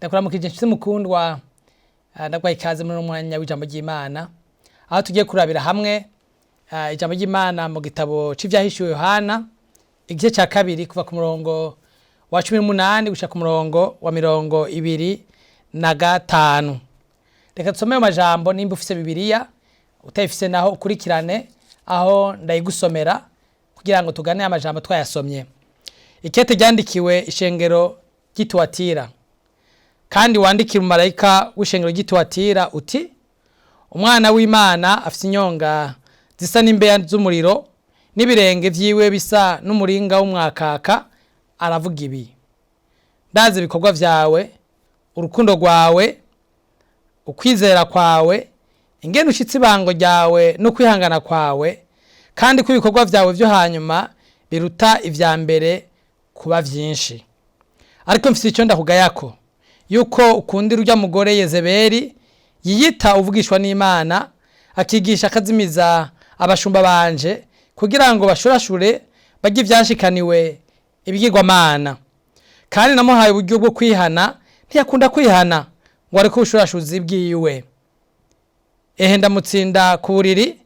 Ndakuramukije inshuti mukundwa, ndaguha ikaze muri uno mwanya w'ijambo ry'Imana, aho tugiye kurabira hamwe ijambo ry'Imana mu gitabo c'ivyahishuwe Yohana, igice ca kabiri, kuva ku murongo wa 18 gushika ku murongo wa 25. Reka dusome ayo majambo nimba ufise Bibiliya, utayifise naho ukurikirane aho ndayigusomera kugira ngo tugane amajambo twayasomye. Ikete ryandikiwe ishengero ry'Ituwatira. Kandi wandikire umumarayika w'ishengero ry'Ituwatira uti: Umwana w'Imana afise inyonga zisa n'imbeya z'umuriro n'ibirenge vyiwe bisa n'umuringa w'umwakaka aravuga ibi: Ndazi ibikorwa vyawe, urukundo rwawe, ukwizera kwawe, ingene ushitse ibango ryawe no kwihangana kwawe, kandi ko ibikorwa vyawe vyo hanyuma biruta ivya mbere kuba vyinshi. Ariko mfise ico ndakugayako, yuko ukundira urya mugore Yezebeli yiyita uvugishwa n'Imana, akigisha akazimiza abashumba banje kugira ngo bashurashure barye ivyashikaniwe ibigirwamana. Kandi namuhaye uburyo bwo kwihana, ntiyakunda kwihana ngo areke ubushurashuzi bwiwe. Ehe ndamutsinda ku buriri,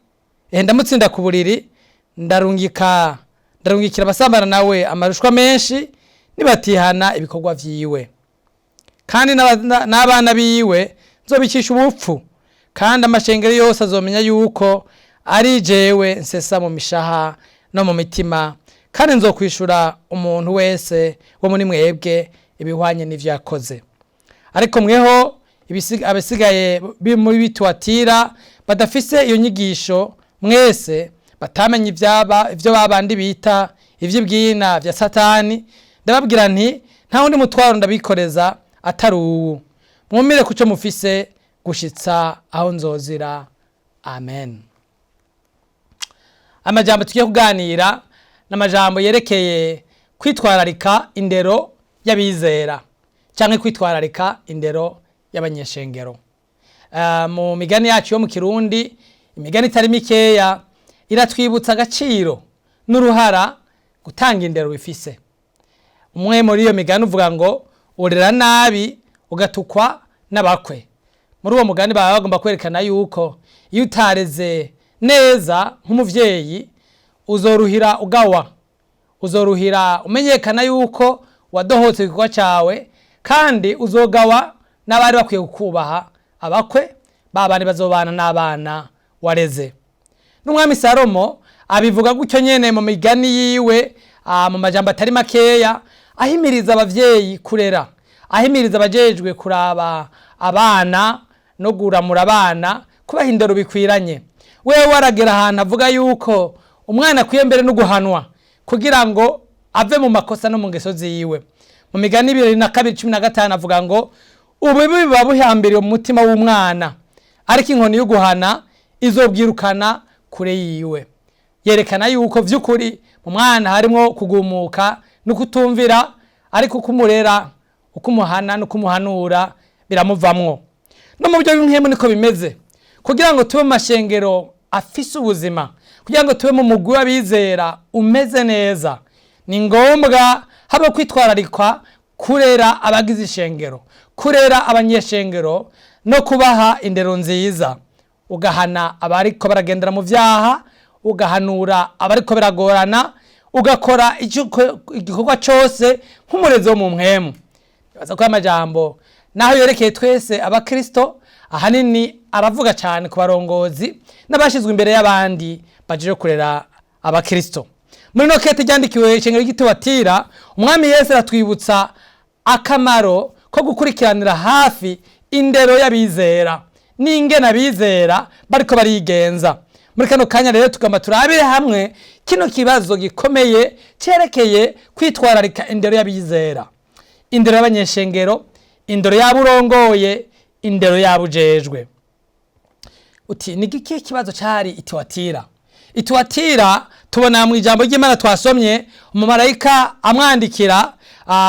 ehe ndamutsinda ku buriri, ndarungikira abasambana nawe amarushwa menshi nibatihana ibikorwa vyiwe. Kandi n'abana biwe nzobicisha ubupfu, kandi amashengero yose azomenya yuko ari jewe nsesa mu mishaha no mu mitima, kandi nzokwishura umuntu wese wo muri mwebwe ibihwanye n'ivyo yakoze. Ariko mweho abasigaye muri Bituwatira badafise iyo nyigisho, mwese batamenye ivyaba ivyo babandi bita ivy'ibwina vya Satani, ndababwira nti: nta wundi mutwaro ndabikoreza atari uwu: mwumire kuco mufise gushitsa aho nzozira. Amen. Amajambo tugiye kuganira n'amajambo yerekeye kwitwararika indero y'abizera canke kwitwararika indero y'abanyeshengero. Mu migani yacu yo mu Kirundi, imigani itari mikeya iratwibutsa agaciro n'uruhara gutanga indero bifise. Umwe muri iyo migani uvuga ngo: urera nabi ugatukwa n'abakwe. Muri uwo mugani baba bagomba kwerekana yuko iyo utareze neza nk'umuvyeyi, uzoruhira ugawa, uzoruhira umenyekana yuko wadohotse igikorwa cawe, kandi uzogawa n'abari bakwiye kukubaha, abakwe babandi bazobana n'abana wareze. N'umwami Salomo abivuga gutyo nyene mu migani yiwe, mu majambo atari makeya, ahimiriza abavyeyi kurera, ahimiriza abajejwe kuraba abana no guramura abana kubaha indero bikwiranye. Wewe aragera ahantu avuga yuko umwana akwiye mbere no guhanwa kugira ngo ave mu makosa no mu ngeso ziwe. Mu migani 22:15 avuga ngo: ububi buba buhambiriye mu mutima w'umwana, ariko inkoni yo guhana izobwirukana kure yiwe. Yerekana yuko vy'ukuri mu mwana harimwo kugumuka no kutumvira, ariko ukumurera, ukumuhana no kumuhanura biramuvamwo. No mu buryo bw'impwemu niko bimeze. Kugira ngo tube mu mashengero afise ubuzima, kugira ngo tube mu mugwi w'abizera umeze neza, ni ngombwa haba kwitwararikwa kurera abagize ishengero, kurera abanyeshengero no kubaha indero nziza. Ugahana abariko baragendera mu vyaha, ugahanura abariko biragorana, ugakora igikorwa cose nk'umurezi wo mu mpwemu. Nibaza ko amajambo naho yerekeye twese abakristo, ahanini aravuga cyane ku barongozi n'abashizwe imbere y'abandi baje kurera abakristo. Muri no kete ryandikiwe ishengero ry'Ituwatira, umwami Yesu aratwibutsa akamaro ko gukurikiranira hafi indero y'abizera n'ingene abizera bariko barigenza. Muri kano kanya rero tugomba turabire hamwe kino kibazo gikomeye cerekeye kwitwararika indero y'abizera, indero y'abanyeshengero, indero y'aburongoye, indero y'abujejwe. Uti: ni giki kibazo cari Ituwatira? Ituwatira tubona mu ijambo ry'Imana twasomye, umumarayika amwandikira,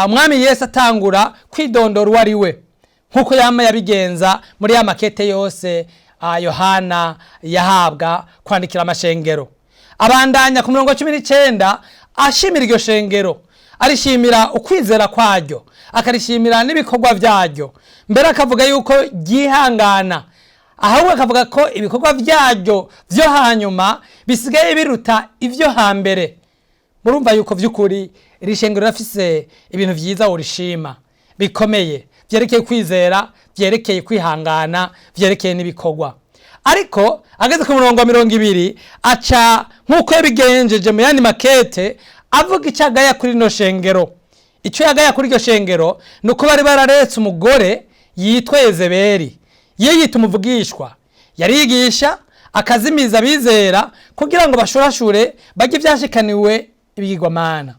umwami Yesu atangura kwidondora uwo ari we, nk'uko yama yabigenza muri ya makete yose Yohana yahabwa kwandikira amashengero. Abandanya ku murongo wa 19 ashimira iryo shengero, Arishimira ukwizera kwaryo, akarishimira n'ibikorwa byaryo, mbere akavuga yuko ryihangana, ahubwo akavuga ko ibikorwa byaryo byo hanyuma bisigaye biruta ibyo hambere. Murumva yuko by'ukuri iri shengero rirafise ibintu byiza urishima bikomeye, byerekeye kwizera, byerekeye kwihangana, byerekeye n'ibikorwa. Ariko ageze ku murongo wa 20, aca nk'uko yabigenjeje mu yandi makete, avuga icyo agaya kuri rino shengero. Icyo yagaya kuri iryo shengero ni uko bari bararetse umugore yitwa Yezebeli, yiyita umuvugishwa, yarigisha akazimiza abizera kugira ngo bashurashure bajye ibyashikaniwe ibigirwamana.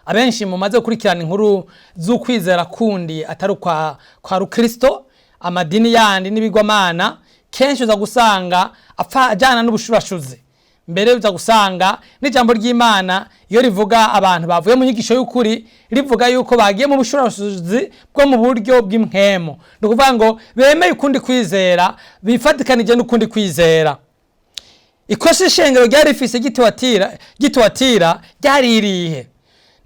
Abenshi mumaze gukurikirana inkuru z'ukwizera kundi atari ukwa kwa rukristo, amadini yandi n'ibigwamana, kenshi uza gusanga apfa ajyana n'ubushurashuzi. Mbere uza gusanga n'ijambo ry'Imana iyo rivuga abantu bavuye mu nyigisho y'ukuri, rivuga yuko bagiye mu bushurashuzi bwo mu buryo bw'impwemu, ni ukuvuga ngo bemeye ukundi kwizera, bifatikanije n'ukundi kwizera. Ikosa ishengero ryari rifise gituwatira ryari irihe?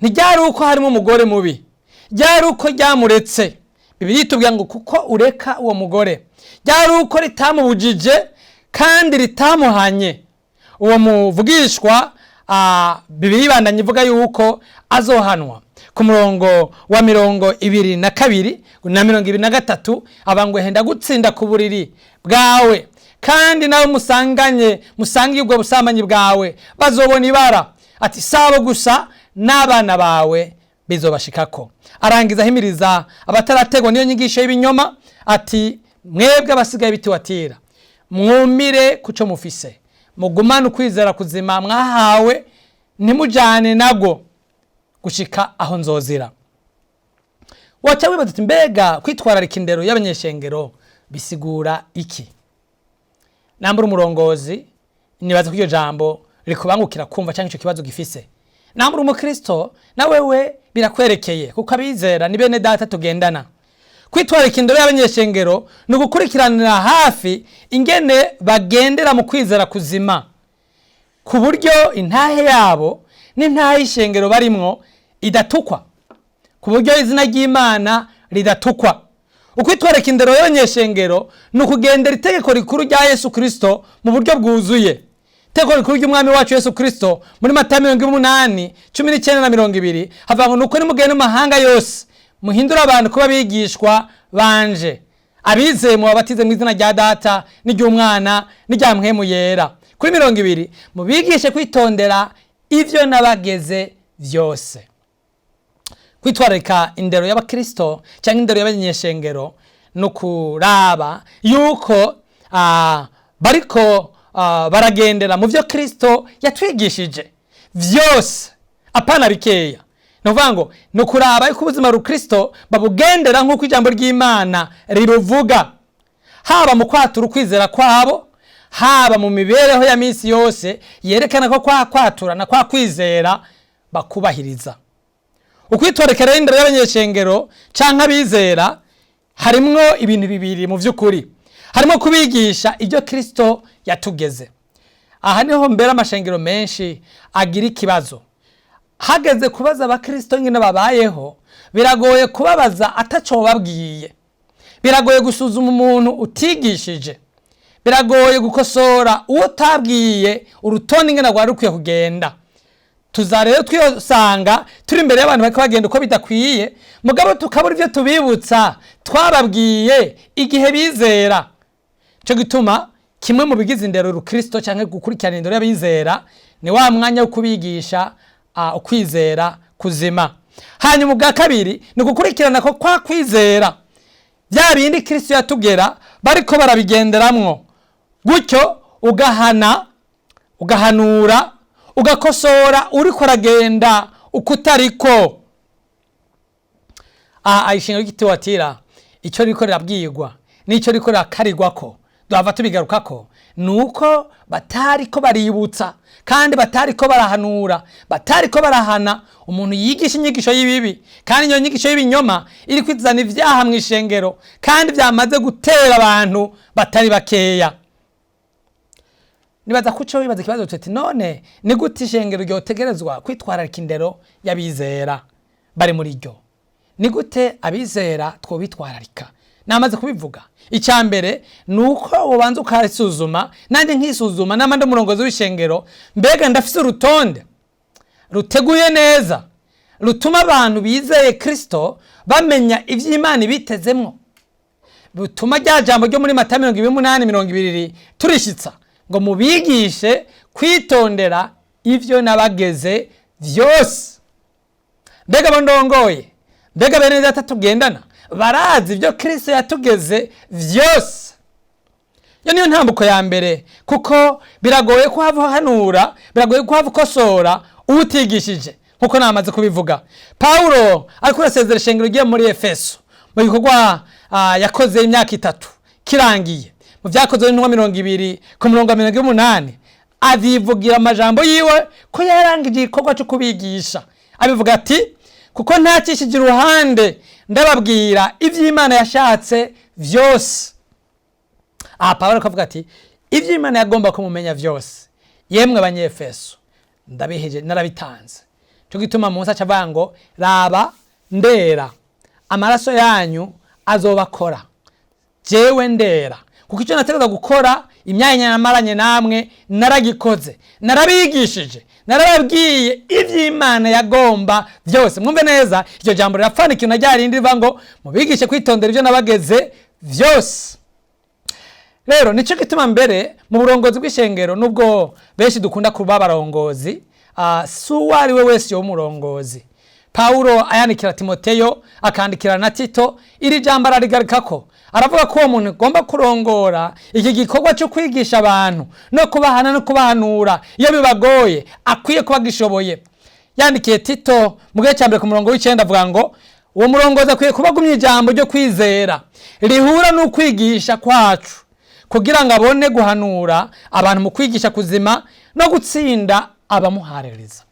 Ntiryari uko harimo umugore mubi, ryari uko ryamuretse. Bibiliya itubwira ngo kuko ureka uwo mugore. Ryari uko ritamubujije kandi ritamuhanye uwo muvugishwa. Bibiliya ibandanya ivuga yuko azohanwa. Ku murongo wa 22 na 23 aba ngo: "Henda gutsinda ku buriri bwawe, kandi nawe musanganye, musangiye ubwo busambanyi bwawe, bazobona ibara." Ati: "Sabo gusa, n'abana bawe bizobashikako." Arangiza ahimiriza abatarategwa n'iyo nyigisho y'ibinyoma ati: "Mwebwe abasigaye bitiwatira, mwumire kuco mufise, mugumane ukwizera kuzima mwahawe, ntimujane nabwo gushika aho nzozira." Waca wibaza uti: "Mbega kwitwararika indero y'abanyeshengero bisigura iki?" Nambura umurongozi, nibaza ko iryo jambo rikubangukira kumva cyangwa icyo kibazo gifise. Nambura umukristo, na wewe birakwerekeye, kuko abizera ni bene data tugendana. Kwitwararika indero y'abanyeshengero ni ugukurikiranira hafi ingene bagendera mu kwizera kuzima, ku buryo intahe yabo n'intahe y'ishengero barimwo idatukwa, ku buryo izina ry'Imana ridatukwa. Ukwitwararika indero y'abanyeshengero ni ukugendera itegeko rikuru rya Yesu Kirisito mu buryo bwuzuye. Itegeko rikuru ry'Umwami wacu Yesu Kirisito muri Matayo 28:19 na 20 havuga ngo: "Nuko nimugende mu mahanga yose, muhindure abantu kuba abigishwa banje, abizeye mubabatize mu izina rya Data n'iry'Umwana n'irya Mpwemu Yera." Kuri 20: "Mubigishe kwitondera ivyo nabageze vyose." Kwitwararika indero y'abakristo cyangwa indero y'abanyeshengero ni ukuraba yuko bariko baragendera mu byo Kristo yatwigishije vyose, apana bikeya. Ni ukuvuga ngo ni ukuraba yuko ubuzima rukristo babugendera nk'uko ijambo ry'Imana riruvuga, haba mu kwatura ukwizera kwabo, haba mu mibereho ya minsi yose yerekana ko kwa kwatura na kwa kwizera bakubahiriza. Ukwitwararika rero indero y'abanyeshengero canke abizera harimwo ibintu bibiri mu vy'ukuri. Harimo kubigisha ibyo Kristo yatugeze. Aha niho mbere amashengero menshi agira ikibazo. Hageze kubaza abakristo nyine babayeho, biragoye kubabaza ataco babwiye, biragoye gusuzuma umuntu utigishije, biragoye gukosora uwo utabwiye urutonde ingene rwari rukwiye kugenda. Tuza rero twiyosanga turi imbere y'abantu bariko bagenda uko bidakwiye, mugabo tukabura ivyo tubibutsa twababwiye igihe bizera. Nico gituma kimwe mu bigize indero rukristo canke gukurikirana indero y'abizera ni wa mwanya wo kubigisha ukwizera kuzima. Hanyuma ubwa kabiri ni ugukurikirana ko kwa kwizera, bya bindi Kristo yatugera, bariko barabigenderamwo. Gutyo ugahana, ugahanura, ugakosora uriko aragenda ukutariko. Aha ishinga ry'igitiwatira, icyo riko rirabwirwa n'icyo riko rirakarirwako, duhava tubigarukako, ni uko batariko baributsa kandi batariko barahanura, batariko barahana umuntu yigisha inyigisho y'ibibi, kandi iyo nyigisho y'ibinyoma iri kwizana ibyaha mu ishengero kandi byamaze gutera abantu batari bakeya. Nibaza kuco wibaza ikibazo tuti: none ni gute ishengero ryotegerezwa kwitwararika indero y'abizera bari muri ryo? Ni gute abizera twobitwararika? Namaze kubivuga. Icya mbere ni uko ubanza ukasuzuma, nanjye nkisuzuma, nama ndi umurongozi w'ishengero: mbega ndafise urutonde ruteguye neza rutuma abantu bizeye Kirisito bamenya iby'Imana ibitezemwo, bituma rya jambo ryo muri Mata 28:20 turishitsa ngo mubigishe kwitondera ibyo nabageze byose? Mbega abo ndongoye, mbega bene Data tugendana, barazi ibyo Kirisito yatugeze byose? Iyo niyo ntambuko ya mbere, kuko biragoye kuhava uhanura, biragoye kuhava ukosora uwutigishije. Nkuko namaze kubivuga, Pawulo ariko urasezera ishengero ugiye muri Efeso mu gikorwa yakoze imyaka 3 kirangiye, mu Byakozwe n'Intumwa 20 ku murongo wa 80, azivugira amajambo yiwe ko yarangije igikorwa cyo kubigisha. Abivuga ati: "Kuko ntakishije iruhande ndababwira iby'Imana yashatse byose." Aha Pawulo akavuga ati: "Iby'Imana yagomba kumumenya byose, yemwe Abanyefeso, ndabiheje, narabitanze." Cyo gituma munsi aca avuga ngo: "Raba, ndera, amaraso yanyu azobakora. Jewe ndera, kuko icyo nategereza gukora imyanya namaranye namwe naragikoze, narabigishije, narababwiye iby'Imana yagomba byose." Mwumve neza, iryo jambo rirapfana ikintu na rya rindi rivuga ngo mubigishe kwitondera ibyo nabageze byose. Rero nicyo gituma mbere mu burongozi bw'ishengero, nubwo benshi dukunda kuba abarongozi, si uwo ari we wese yoba umurongozi. Pawulo ayandikira Timoteyo, akandikira na Tito, iri jambo ararigarukako. Aravuga ko uwo muntu agomba kurongora iki gikorwa cyo kwigisha abantu no kubahana no kubahanura iyo bibagoye akwiye kuba agishoboye. Yandikiye Tito mu gice cya mbere ku murongo w'9, avuga ngo uwo murongozi akwiye kuba agumye ijambo ryo kwizera rihura n'ukwigisha kwacu, kugira ngo abone guhanura abantu mu kwigisha kuzima no gutsinda abamuhaririza.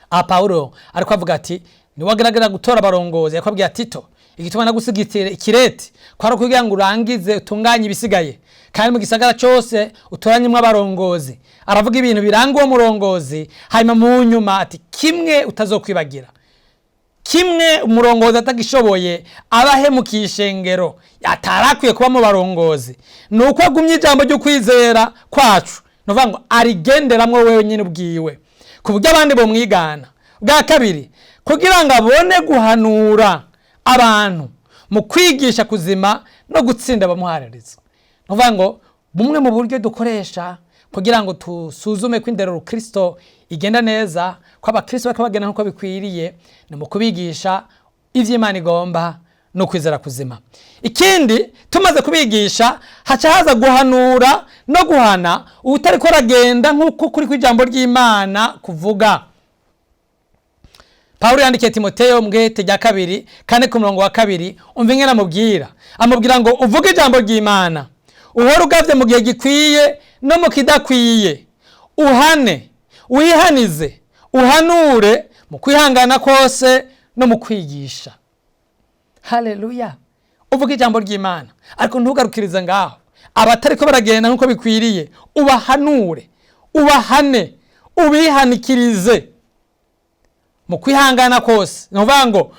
Aha Pawulo ariko avuga ati niwagerageza gutora abarongozi, ariko abwira Tito: "Igituma nagusiga ikireti kwari ukugira ngo urangize utunganye ibisigaye, kandi mu gisagara cyose utoranyemo abarongozi." Aravuga ibintu biranga uwo murongozi, hanyuma mu nyuma ati: "Kimwe utazokwibagira, kimwe umurongozi atagishoboye aba ahemukiye ishengero, atarakwiye kuba mu barongozi, ni uko agumye ijambo ryo kwizera kwacu." Ni ukuvuga ngo arigenderamwo wenyine ubwiwe ku buryo abandi bomwigana. Bwa kabiri, kugira ngo abone guhanura abantu mu kwigisha kuzima no gutsinda abamuhaririza. Ni ukuvuga ngo bumwe mu buryo dukoresha kugira ngo tusuzume ko indero rukristo igenda neza, ko abakristo bariko bagenda nk'uko bikwiriye, ni mu kubigisha ivy'Imana igomba no kwizera kuzima. Ikindi, tumaze kubigisha haca haza guhanura no guhana uwutariko aragenda nk'uko kuri kw'ijambo ry'Imana kuvuga. Pawulo yandikiye Timoteyo mu gihe rya kabiri 4 ku murongo wa 2. Umva ingene amubwira. Amubwira ngo: "Uvuge ijambo ry'Imana, uhore ugavye mu gihe gikwiye no mu kidakwiye, uhane, wihanize, uhanure mu kwihangana kose no mu kwigisha." Haleluya! Uvuga ijambo ry'Imana, ariko ntugarukirize ngaho. Abatariko baragenda nk'uko bikwiriye ubahanure, ubahane, ubihanikirize mu kwihangana kose. Ni ukuvuga ngo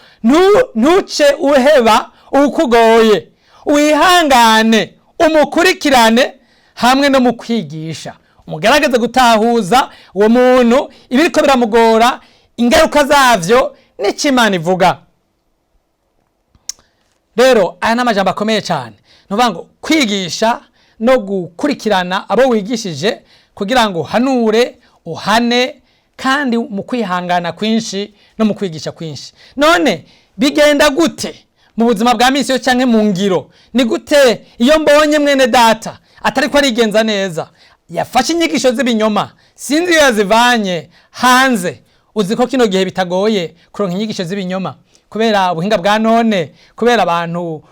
ntuce uheba ukugoye, wihangane, umukurikirane hamwe no mu kwigisha, umugerageze gutahuza uwo muntu ibiriko biramugora, ingaruka zavyo n'icyo Imana ivuga. Rero aya ni amajambo akomeye cyane. Ni ukuvuga ngo kwigisha no gukurikirana abo wigishije kugira ngo uhanure, uhane, kandi mu kwihangana kwinshi no mu kwigisha kwinshi. None bigenda gute mu buzima bwa misi yose canke mu ngiro? Ni gute iyo mbonye mwene Data atariko arigenza neza, yafashe inyigisho z'ibinyoma, sinzi iyo yazivanye hanze? Uzi ko kino gihe bitagoye kuronka inyigisho z'ibinyoma kubera ubuhinga bwa none, kubera abantu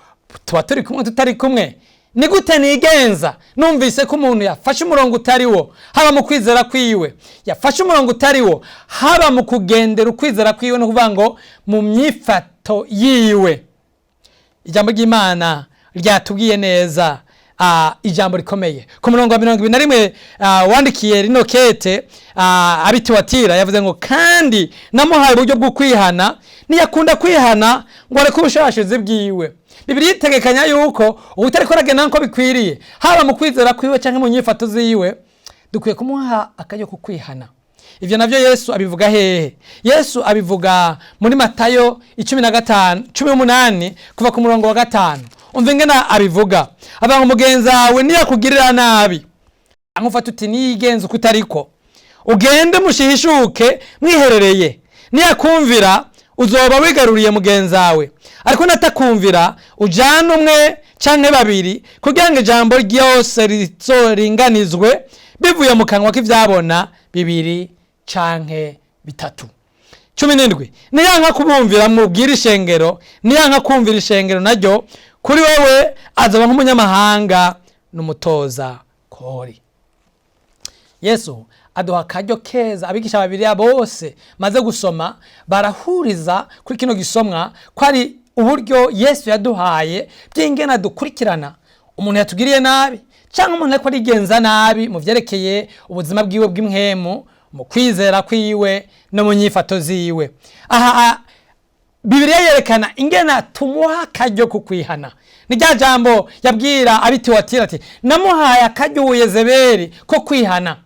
tuba turi kumwe tutari kumwe. Ni gute nigenza numvise ko umuntu yafashe umurongo utari wo, haba mu kwizera kwiwe, yafashe umurongo utari wo, haba mu kugendera ukwizera kwiwe, no kuvuga ngo mu myifato yiwe? Ijambo ry'Imana ryatubwiye neza. Ijambo rikomeye ku murongo wa 21, wandikiye rino kete abitiwatira, yavuze ngo: "Kandi namuhaye uburyo bwo kwihana, ntiyakunda kwihana ngo areke ubushashizi bwiwe." Bibiliya itegekanya yuko ubutariko aragenda nkuko bikwiriye, haba mu kwizera kwiwe cyangwa mu nyifato ziwe, dukwiye kumuha akaryo ko kwihana. Ivyo navyo Yesu abivuga hehe? Yesu abivuga muri Matayo 15, 18, kuva ku murongo wa 5. Umva ingene abivuga. Avuga ngo: "Mugenzi wawe niyakugirira nabi, nkufata uti niyigenza uko utariko, ugende mushihishuke mwiherereye. Niyakumvira, uzoba wigaruriye mugenzi wawe. Ariko natakumvira, ujane umwe canke babiri, kugira ngo ijambo ryose rizoringanizwe bivuye mu kanwa k'ivyabona bibiri canke bitatu." 17: "Niyanka kubumvira, mubwire ishengero. Niyanka kumvira ishengero naryo, kuri wewe azoba nk'umunyamahanga n'umutoza kori." Yesu aduha akaryo keza. Abigisha babiri bose maze gusoma barahuriza kuri kino gisomwa ko ari uburyo Yesu yaduhaye bw'ingena dukurikirana umuntu yatugiriye nabi, cyangwa umuntu ariko arigenza nabi mu vyerekeye ubuzima bwiwe bw'impwemu, mu kwizera kwiwe no mu nyifato ziwe. Aha Bibiliya yerekana ingena tumuha akaryo ko kwihana. Ni rya jambo yabwira abitiwatira ati: "Namuhaye akaryo Yezebeli ko kwihana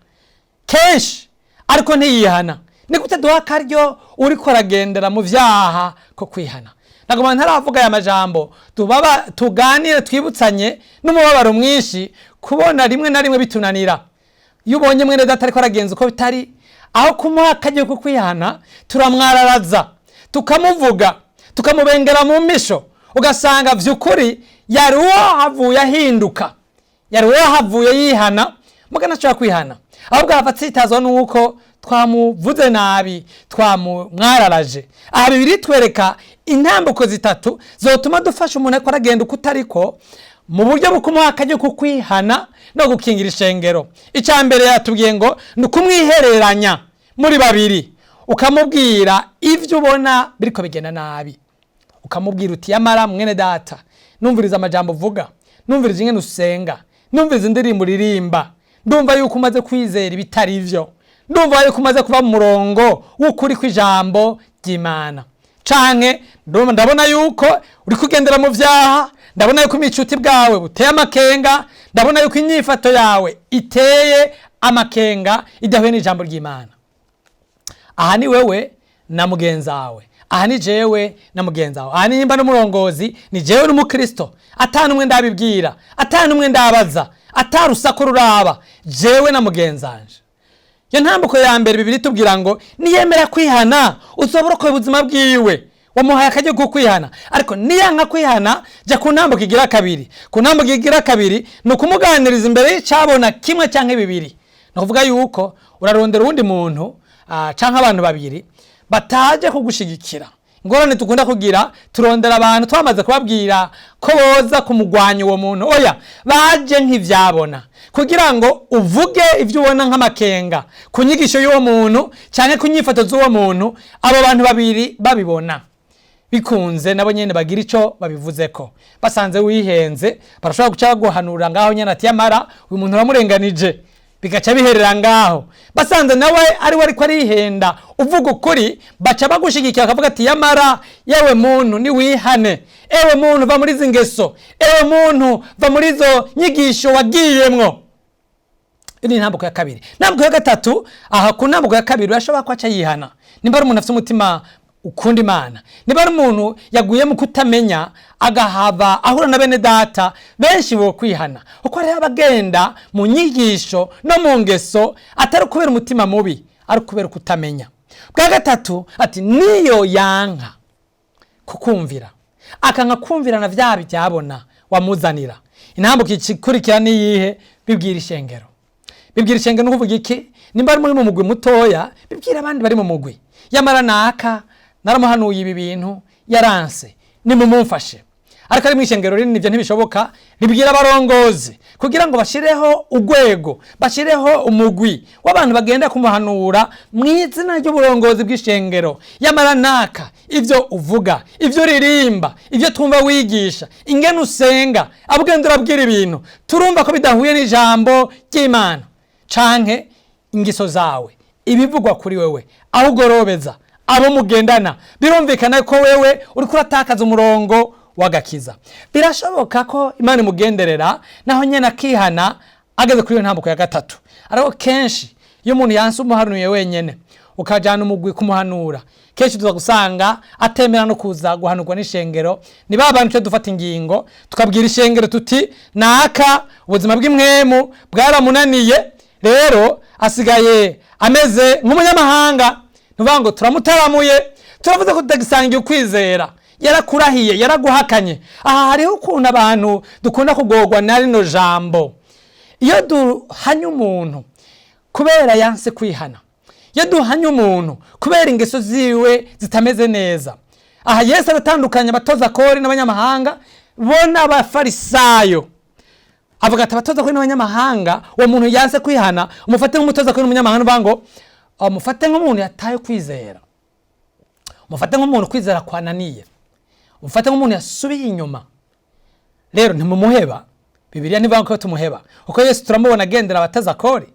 kenshi, ariko ntiyihana." Ni gute duha akaryo uriko aragendera mu vyaha ko kwihana? Nagoma ntaravuga aya majambo, tubaba tuganire, twibutsanye n'umubabaro mwinshi kubona rimwe na rimwe bitunanira. Iyo ubonye mwene data ariko aragenza uko bitari, aho kumuha akaryo ko kwihana, turamwararaza, tukamuvuga, tukamubengera mu misho, ugasanga vy'ukuri yari uwahavuye ahinduka, yari uwahavuye yihana, mugana ashobora kwihana, ahubwo ahava atsitazwa nuko twamuvuze nabi, twamumwararaje. Aha Bibiliya itwereka intambuko zitatu zotuma dufasha umuntu ariko aragenda uko utariko, mu buryo bwo kumuha akaryo ko kwihana no gukingira ishengero. Icya mbere yatubwiye ngo ni ukumwihereranya muri babiri, ukamubwira ibyo ubona biriko bigenda nabi, ukamubwira uti: "Yamara mwene data, numviriza amajambo uvuga, numviriza ingene usenga, numviriza indirimbo uririmba, ndumva yuko umaze kwizera ibitari vyo, ndumva yuko umaze kuba mu murongo w'ukuri kw'ijambo ry'Imana, canke ndabona yuko uri kugendera mu vyaha, ndabona yuko imicuti bwawe buteye amakenga, ndabona yuko inyifato yawe iteye amakenga, idahuye n'ijambo ry'Imana." Aha ni wewe na mugenzi wawe, aha ni jewe na mugenzi wawe, aha nimba n'umurongozi, ni jewe n'umukristo, atanumwe ndabibwira, atanumwe ndabaza, atarusaku ruraba, jewe na mugenzi wanje. Iyo ntambuko ya mbere, Bibiliya itubwira ngo niyemera kwihana, uzoba urokoye ubuzima bwiwe, wamuhaye akaryo ko kwihana. Ariko niyanka kwihana, jya ku ntambuko igira kabiri. Ku ntambuko igira kabiri ni ukumuganiriza imbere y'icabona kimwe cyangwa bibiri. Ni ukuvuga yuko urarondera uwundi muntu canke abantu babiri bataje kugushigikira. Ingorane dukunda kugira, turondera abantu twamaze kubabwira ko boza kumugwanya uwo muntu. Oya, baje nk'ivyabona, kugira ngo uvuge ibyo ubona nk'amakenga ku nyigisho y'uwo muntu cyangwa ku nyifato z'uwo muntu. Abo bantu babiri babibona bikunze, nabo nyene bagira ico babivuzeko. Basanze wihenze, barashobora guca baguhanura ngaho nyene ati: "Yamara uyu muntu uramurenganije," bigaca biherera ngaho. Basanze nawe ari we ariko arihenda, uvuga ukuri, baca bagushigikira, bakavuga ati: "Yamara yewe muntu, niwihane. Ewe muntu, va muri izi ngeso. Ewe muntu, va muri izo nyigisho wagiyemwo." Iyo ni intambuko ya kabiri. Intambuko ya gatatu, aha ku ntambuko ya kabiri urashobora ko aca yihana, nimba ari umuntu afite umutima ukunda Imana, niba ari umuntu yaguye mu kutamenya, agahava ahura na bene data benshi bo kwihana, kuko hariho abagenda mu nyigisho no mu ngeso atari ukubera umutima mubi, ari ukubera kutamenya. Bwa gatatu ati: niyo yanka kukumvira, akanka kumvira na vya byabona wamuzanira, intambuko ikurikira niyihe? Bibwira ishengero. Bibwira ishengero ni ukuvuga iki? Nimba ari muri mu mugwi mutoya, bibwira abandi bari mu mugwi: "Yamara naka naramuhanuye ibi bintu, yaranse, nimumumfashe." Ariko ari mu ishengero rinini ibyo ntibishoboka. Ribwira abarongozi kugira ngo bashireho urwego, bashireho umugwi w'abantu bagenda kumuhanura mu izina ry'uburongozi bw'ishengero: "Yamara naka, ibyo uvuga, ibyo uririmba, ibyo twumva wigisha, ingene usenga, abugenda urabwira ibintu, turumva ko bidahuye n'ijambo ry'Imana, canke ingeso zawe, ibivugwa kuri wewe, aho ugorobeza abo mugendana, birumvikana ko wewe uriko uratakaza umurongo w'agakiza." Birashoboka ko Imana imugenderera naho nyene akihana ageze kuri iyo ntambuko ya gatatu. Ariko kenshi iyo umuntu yanse umuhanuye wenyene, ukajana umugwi kumuhanura, kenshi tuza gusanga atemera no kuza guhanurwa n'ishengero. Ni ba bantu twe dufata ingingo tukabwira ishengero tuti: "Naka ubuzima bw'impwemu bwaramunaniye, rero asigaye ameze nk'umunyamahanga." Ntuvuga ngo turamutaramuye, turavuze ko tutagisangiye ukwizera. Yarakurahiye, yaraguhakanye. Aha hariho ukuntu abantu dukunda kugorwa na rino jambo. Iyo duhanye umuntu kubera yanse kwihana, iyo duhanye umuntu kubera ingeso ziwe zitameze neza, aha Yesu aratandukanya abatoza kori n'abanyamahanga bo n'Abafarisayo. Avuga ati: "Abatoza kori n'abanyamahanga, uwo muntu yanse kwihana umufate nk'umutoza kori n'umunyamahanga." Uvuga ngo umufate nk'umuntu yataye kwizera, umufate nk'umuntu kwizera kwananiye, umufate nk'umuntu yasubiye inyuma. Rero ntimumuheba. Bibiliya ntivuga ko tumuheba, kuko Yesu turamubona agendera abataza kori,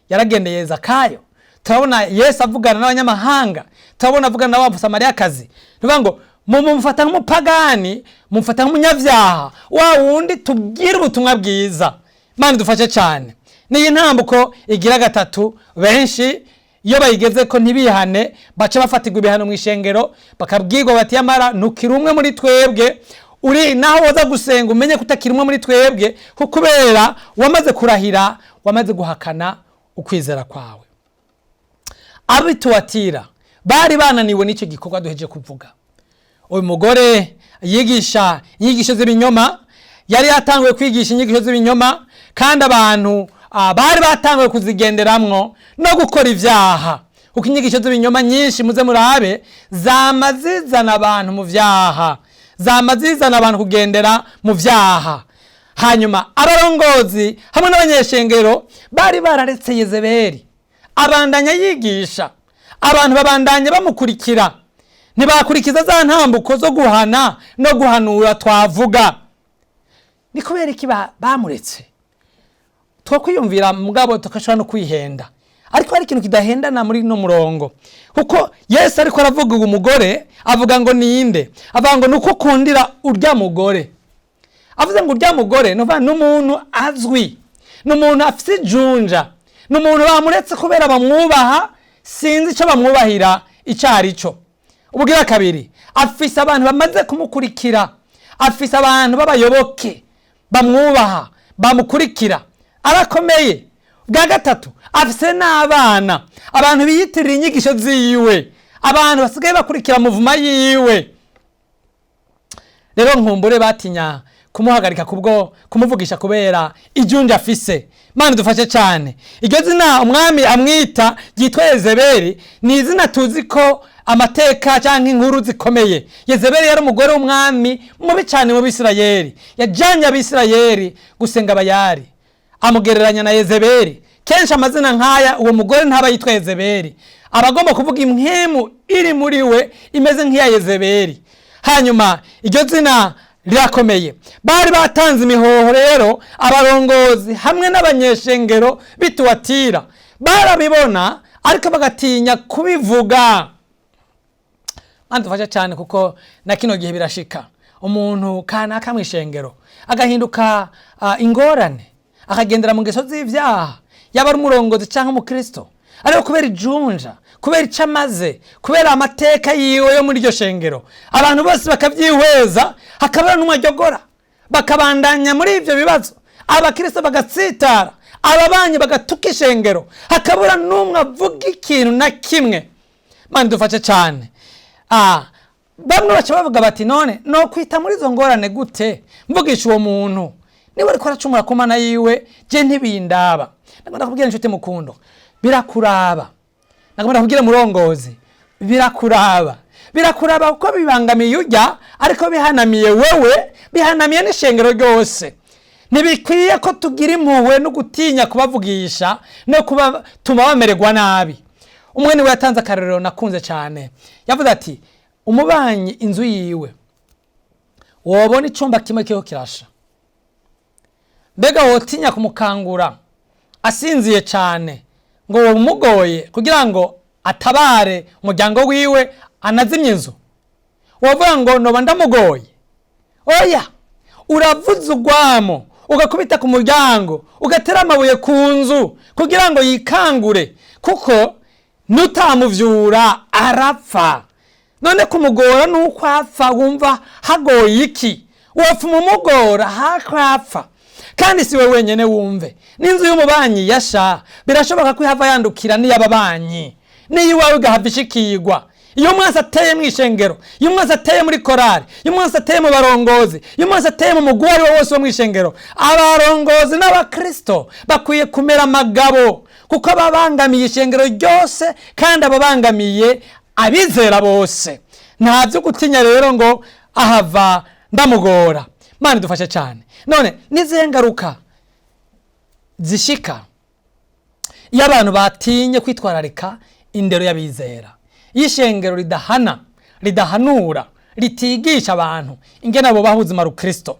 yaragendeye Zakayo. Turabona Yesu avugana n'abanyamahanga, turabona avugana na wa Musamariyakazi. Ntivuga ngo mumufata nk'umupagani, mumufata nk'umunyabyaha wa wundi tubwira ubutumwa bwiza. Imana idufashe cyane. N'iyi ntambuko igira gatatu, benshi iyo bayigeze ko ntibihane, baca bafatirwa ibihano mu ishengero, bakabwirwa bati: "Yamara ntukiri umwe muri twebwe, uri naho woza gusenga umenye ko utakiri umwe muri twebwe, kuko kubera wamaze kurahira, wamaze guhakana ukwizera kwawe." Abituwatira bari bananiwe n'icyo gikorwa duheje kuvuga. Uyu mugore yigisha inyigisho z'ibinyoma, yari yatanguye kwigisha inyigisho z'ibinyoma, kandi abantu bari batanguye kuzigenderamwo no gukora ibyaha, kuko inyigisho z'ibinyoma nyinshi, muze murabe, zama zizana abantu mu vyaha, zama zizana abantu kugendera mu vyaha. Hanyuma abarongozi hamwe n'abanyeshengero bari bararetse Yezebeli abandanya yigisha, abantu babandanya bamukurikira, ntibakurikiza za ntambuko zo guhana no guhanura twavuga. Ni kubera iki bamuretse? Twakwiyumvira, mugabo tugashobora no kwihenda. Ariko hari ikintu kidahendana muri no murongo, kuko Yesu ariko aravuga uwo mugore, avuga ngo ninde? Avuga ngo nuko ukundira urya mugore. Avuze ngo urya mugore, ni n'umuntu azwi, ni umuntu afite ijunja, ni umuntu bamuretse kubera bamwubaha, sinzi icyo bamwubahira icyo ari cyo. Ubwira kabiri, afise abantu bamaze kumukurikira, afise abantu b'abayoboke bamwubaha, bamukurikira, arakomeye. Bwa gatatu, afise n'abana, abantu biyitirira inyigisho ziwe, abantu basigaye bakurikira muvuma yiwe. Rero nkumbure batinya kumuhagarika kubwo kumuvugisha kubera ijunja afise. Mana dufashe cyane. Iryo zina umwami amwita ryitwa Yezebeli ni izina tuzi ko amateka cyangwa inkuru zikomeye. Yezebeli yari umugore w'umwami mubi cyane mu Bisirayeli, yajyanye Abisirayeli gusenga Bayali, amugereranya na Yezebeli. Kenshi amazina nk'aya, uwo mugore ntaba yitwa Yezebeli, aba agomba kuvuga impwemu iri muri we imeze nk'iya Yezebeli. Hanyuma iryo zina rirakomeye. Bari batanze imihoho rero, abarongozi hamwe n'abanyeshengero bituwatira barabibona, ariko bagatinya kubivuga. Dufasha cyane, kuko na kino gihe birashika umuntu kanaka mu ishengero agahinduka ingorane, akagendera mu ngeso z'ibyaha, yaba ari umurongozi cyangwa umukristo, ariko kubera ijunja, kubera icyo amaze, kubera amateka yiwe yo muri iryo shengero, abantu bose bakabyihweza, hakaba n'umwajyogora, bakabandanya muri ibyo bibazo, abakristo bagatsitara, ababanyi bagatuka ishengero, hakabura n'umwe avuga ikintu na kimwe. Mani dufashe cyane. Bamwe baca bavuga bati: "None no kwita muri izo ngorane gute mvugisha uwo muntu? Niba ariko aracumura ku Mana yiwe, je ntibindaba." Nagomba kubwira inshuti mukundo, birakuraba. Nagomba kubwira murongozi, birakuraba. Birakuraba kuko bibangamiye ujya, ariko bihanamiye wewe. Bihanamiye n'ishengero ryose. Ntibikwiye ko tugira impuhwe no gutinya kubavugisha no kubatuma bamererwa nabi. Umwe niwe yatanze akarorero nakunze cyane, yavuze ati: "Umubanyi inzu yiwe wobona icyumba kimwe kiriho kirasha, mbega wotinya kumukangura asinziye cyane ngo umugoye kugira ngo atabare umuryango wiwe anazimye inzu? Wovuga ngo noba ndamugoye? Oya, uravuza urwamo, ugakubita ku muryango, ugatera amabuye ku nzu kugira ngo yikangure, kuko nutamuvyura arapfa. None kumugora nuko apfa, wumva hagoye iki? Wopfuma umugora hako apfa. Kandi si we wenyene, wumve n'inzu y'umubanyi yasha, birashoboka ko ihava yandukira n'iy'ababanyi, n'iyo iwawe igahava ishikirwa. Iyo umwansi ateye mu ishengero, iyo umwansi ateye muri korari, iyo umwansi ateye mu barongozi, iyo umwansi ateye mu mugwi uwo ari wo wose wo mu ishengero, abarongozi n'abakristo bakwiye kumera amagabo, kuko babangamiye ishengero ryose kandi ababangamiye abizera bose. Nta byo gutinya rero ngo ahava ndamugora." Mana idufashe cyane. None n'izihe ngaruka zishika iyo abantu batinye kwitwararika indero y'abizera, iyo ishengero ridahana, ridahanura, ritigisha abantu ingene bubaha ubuzima rukristo?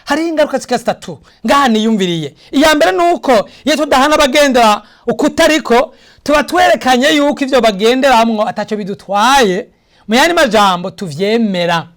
Hariho ingaruka zika zitatu ngaha niyumviriye. Iya mbere ni uko iyo tudahana abagendera ukutariko, tuba twerekanye yuko ivyo bagenderamwo atacyo bidutwaye, mu yandi majambo tuvyemera.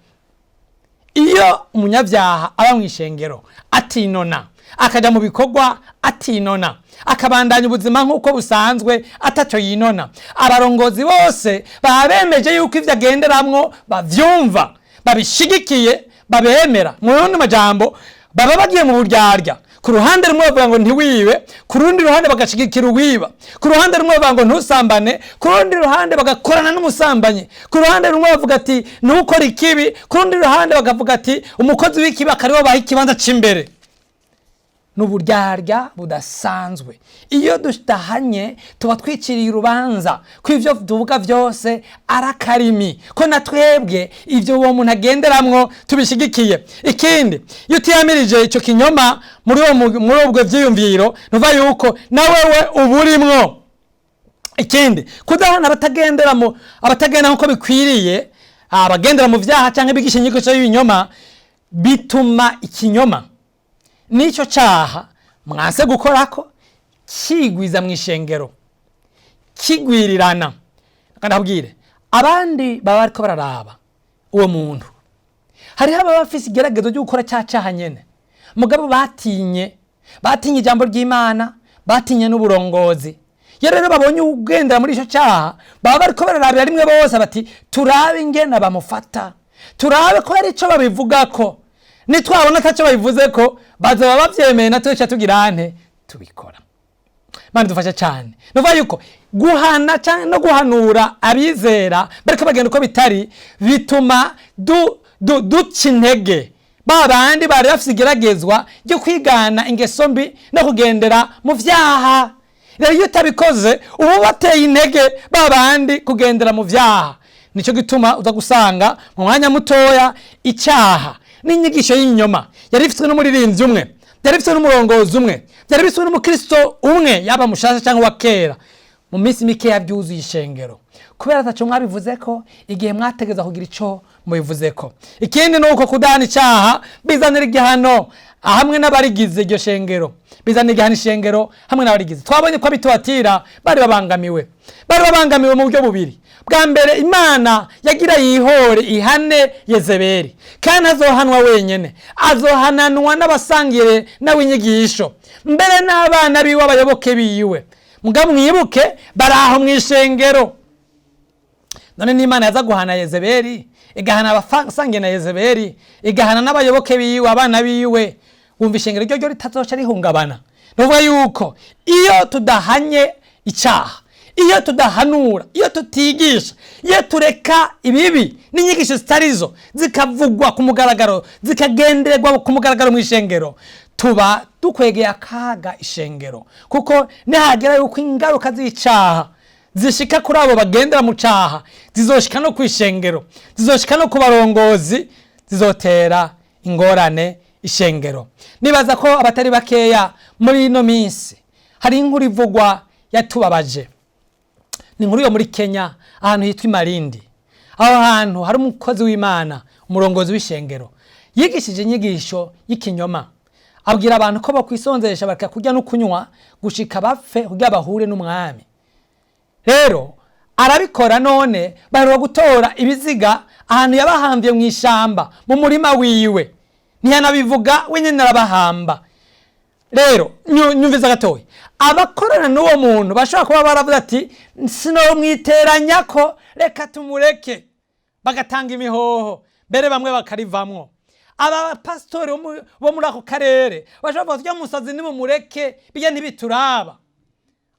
Iyo umunyabyaha aba mu ishengero atinona, akaja mu bikorwa atinona, akabandanya ubuzima nk'uko busanzwe atacyo yinona, abarongozi bose baba bemeje yuko ivyo agenderamwo bavyumva, babishigikiye, babemera. Mu yandi majambo baba bagiye mu buryarya. Ku ruhande rumwe bavuga ngo ntiwibe, ku rundi ruhande bagashigikira uwiba. Ku ruhande rumwe bavuga ngo ntusambane, ku rundi ruhande bagakorana n'umusambanyi. Ku ruhande rumwe bavuga ati ntukore ikibi, ku rundi ruhande bakavuga ati umukozi w'ikibi akaribo baha ikibanza c'imbere. Ni uburyarya budasanzwe. Iyo dutahanye tuba twiciriye urubanza ko ibyo tuvuga byose ari akarimi, ko na twebwe ibyo uwo muntu agenderamwo tubishigikiye. Ikindi, iyo utiyamirije icyo kinyoma muri ubwo byiyumviro, ntuva yuko na wewe uba urimwo. Ikindi, kudahana abatagendera mu abatagenda nk'uko bikwiriye, abagendera mu byaha cyangwa bigisha inyigisho y'ibinyoma, bituma ikinyoma n'icyo cyaha mwase gukorako kigwiza mu ishengero, kigwirirana. Ndabwire abandi baba bariko bararaba uwo muntu, hariho ababa bafise igeragezo ryo gukora cya cyaha nyene, mugabo batinye ijambo ry'Imana, batinye n'uburongozi. Iyo rero babonye ugendera muri icyo cyaha, baba bariko bararabira rimwe bose bati: "Turabe ingene bamufata, turabe ko hari ico babivugako. Nitwabona atacyo babivuze ko bazaba babyemeye, natwe tuca tugira nte? Tubikora." Mana dufashe cyane. Nuvuga yuko guhana cyangwa no guhanura abizera bariko bagenda uko bitari bituma duca intege ba bandi bari bafise igeragezwa ryo kwigana ingeso mbi no kugendera mu vyaha. Rero iyo utabikoze uba bateye intege ba bandi kugendera mu vyaha. Nicyo gituma uza gusanga mu mwanya mutoya icyaha n'inyigisho y'inyoma yari ifitwe n'umuririmbyi umwe, byari bifitwe n'umurongozi umwe, byari bifitwe n'umukristo umwe, yaba mushasha cyangwa wa kera, mu minsi mikeya byuzuye ishengero kubera ataco mwabivuze ko igihe mwategeza kugira ico mubivuze ko. Ikindi ni uko kudahana icyaha bizanira igihano hamwe n'abarigize iryo shengero, bizanira igihano ishengero hamwe n'abarigize. Twabonye ko abitubatira bari babangamiwe mu buryo bubiri. Bwa mbere, Imana yagira yihore ihane Yezebeli, kandi azohanwa wenyene, azohananwa n'abasangire nawe inyigisho, mbere n'abana biwe, abayoboke biwe. Mugabo mwibuke bari aho mu ishengero. None n'Imana yaza guhana Yezebeli, igahana abasangiye na Yezebeli, igahana n'abayoboke biwe, abana biwe, wumva ishengero ryo ritazoca rihungabana? Nuvuga yuko iyo tudahanye icyaha, iyo tudahanura, iyo tutigisha, iyo tureka ibibi n'inyigisho zitarizo zikavugwa ku mugaragaro, zikagendererwa ku mugaragaro mu ishengero, tuba dukwegeye akaga ishengero, kuko nihagera yuko ingaruka z'icaha zishika kuri abo bagendera mu caha, zizoshika no ku ishengero, zizoshika no ku barongozi, zizotera ingorane ishengero. Nibaza ko abatari bakeya muri ino minsi hari inkuru ivugwa yatubabaje. Ni inkuru yo muri Kenya, ahantu hitwa Imarindi. Aho hantu hari umukozi w'Imana, umurongozi w'ishengero, yigishije inyigisho y'ikinyoma, abwira abantu ko bakwisonzesha bareka kurya no kunywa gushika bapfe kugira bahure n'umwami. Rero arabikora, none baheruka gutora ibiziga ahantu yabahamvye mu ishamba mu murima wiwe. Ntiyanabivuga, wenyine arabahamba. Rero nyumviza gatoya, abakorana n'uwo muntu bashobora kuba baravuze ati: "Sinomwiteranya ko, reka tumureke", bagatanga imihoho, mbere bamwe bakarivamwo. Aba bapasitori bo muri ako karere bashobora kuvuga: "Tujya musazi nimumureke, bijya ntibituraba."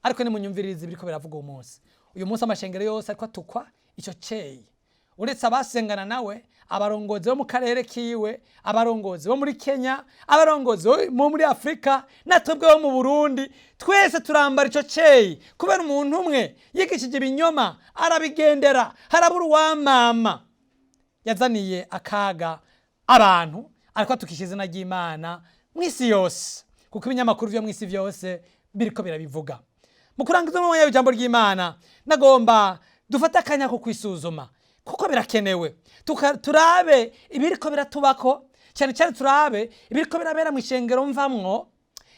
Ariko nimunyumvirize ibiriko biravuga uyu munsi. Uyu munsi amashengero yose ariko atukwa icyo ceyi, uretse abasengana nawe, abarongozi bo mu karere kiwe, abarongozi bo muri Kenya, abarongozi bo muri Afurika, natwebwe bo mu Burundi, twese turambara ico ceyi kubera umuntu umwe yigishije ibinyoma arabigendera, harabura uwamama. Yazaniye akaga abantu, ariko atukisha izina ry'Imana mu isi yose, kuko ibinyamakuru vyo mu isi vyose biriko birabivuga. Mu kurangiza umwanya w'ijambo ry'Imana, nagomba dufate akanya ko kwisuzuma, kuko birakenewe. Turabe ibiriko biratubako, cyane cyane turabe ibiriko birabera mu ishengero mvamwo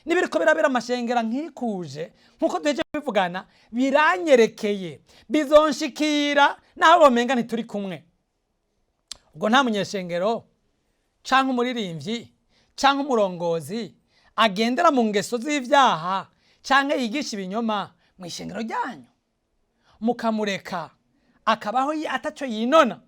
n'ibiriko birabera mu mashengero nkikuje. Nk'uko duheje bivugana, biranyerekeye, bizonshikira naho bomenga ntituri kumwe. Ubwo nta munyeshengero canke umuririmbyi canke umurongozi agendera mu ngeso z'ivyaha canke yigisha ibinyoma mu ishengero ryanyu, mukamureka akabaho ataco yinona?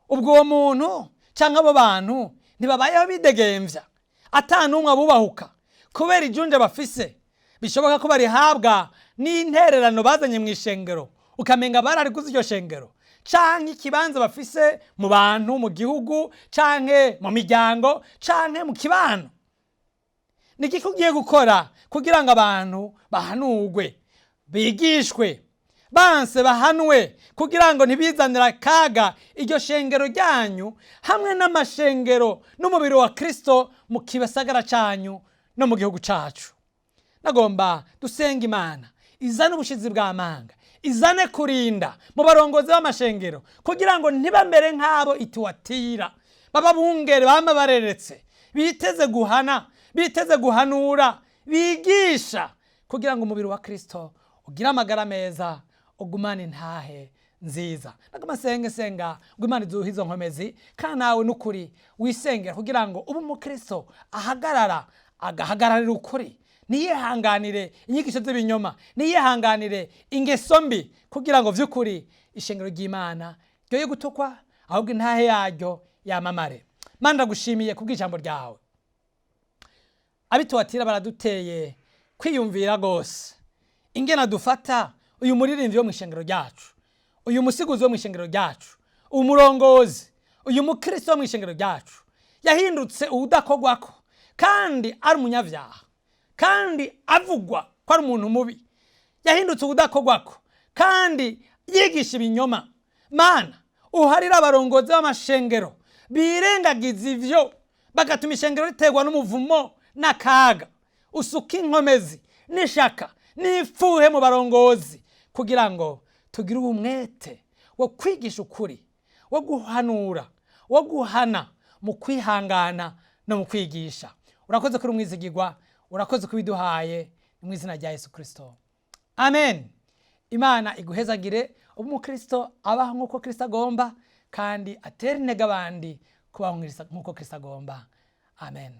Ubwo uwo muntu canke abo bantu ntibabayeho bidegemvya, ata n'umwe abubahuka, kubera ijunja bafise, bishoboka ko barihabwa n'intererano bazanye mu ishengero, ukamenga barariguze iryo shengero, canke ikibanza bafise mu bantu, mu gihugu, canke mu miryango, canke mu kibano? Ni iki ugiye gukora kugira ngo abantu bahanurwe, bigishwe, banse bahanwe, kugira ngo ntibizanire akaga iryo shengero ryanyu hamwe n'amashengero n'umubiri wa Kristo mu kibasagara canyu no mu gihugu cacu? Nagomba dusenga Imana izane ubushizi bw'amanga, izane kurinda mu barongozi b'amashengero, kugira ngo ntibamere nk'abo ituwatira, baba bungere bama bareretse, biteze guhana, biteze guhanura, bigisha, kugira ngo umubiri wa Kristo ugire amagara meza, ugumane intahe nziza. Nagomba senge senga ngo Imana izuhe izo nkomezi, kandi nawe n'ukuri wisengera kugira ngo ube umukristo ahagarara, agahagararira ukuri, ntiyihanganire inyigisho z'ibinyoma, ntiyihanganire ingeso mbi, kugira ngo vy'ukuri ishengero ry'Imana ryoye gutukwa, ahubwo intahe yaryo yamamare. Mana, ndagushimiye kubw'ijambo ryawe. Abituwatira baraduteye kwiyumvira rwose ingena dufata uyu muririmbyi wo mu ishengero ryacu, uyu musiguzi wo mu ishengero ryacu, umurongozi, uyu mukristo wo mu ishengero ryacu, yahindutse uwudakogwako kandi ari umunyabyaha, kandi avugwa ko ari umuntu mubi, yahindutse uwudakogwako kandi yigisha ibinyoma. Mana, uharire abarongozi b'amashengero birengagiza ivyo, bagatuma ishengero riterwa n'umuvumo n'akaga. Usuka inkomezi n'ishaka n'ifuhe mu barongozi, kugira ngo tugire umwete wo kwigisha ukuri, wo guhanura, wo guhana mu kwihangana no mu kwigisha. Urakoze kuri umwizigirwa, urakoze kubiduhaye, mu izina rya Yesu Kristo, amen. Imana iguhezagire. Ubu umukristo abaho nk'uko Kristo agomba, kandi atera intege abandi kubaho nk'uko Kristo agomba. Amen.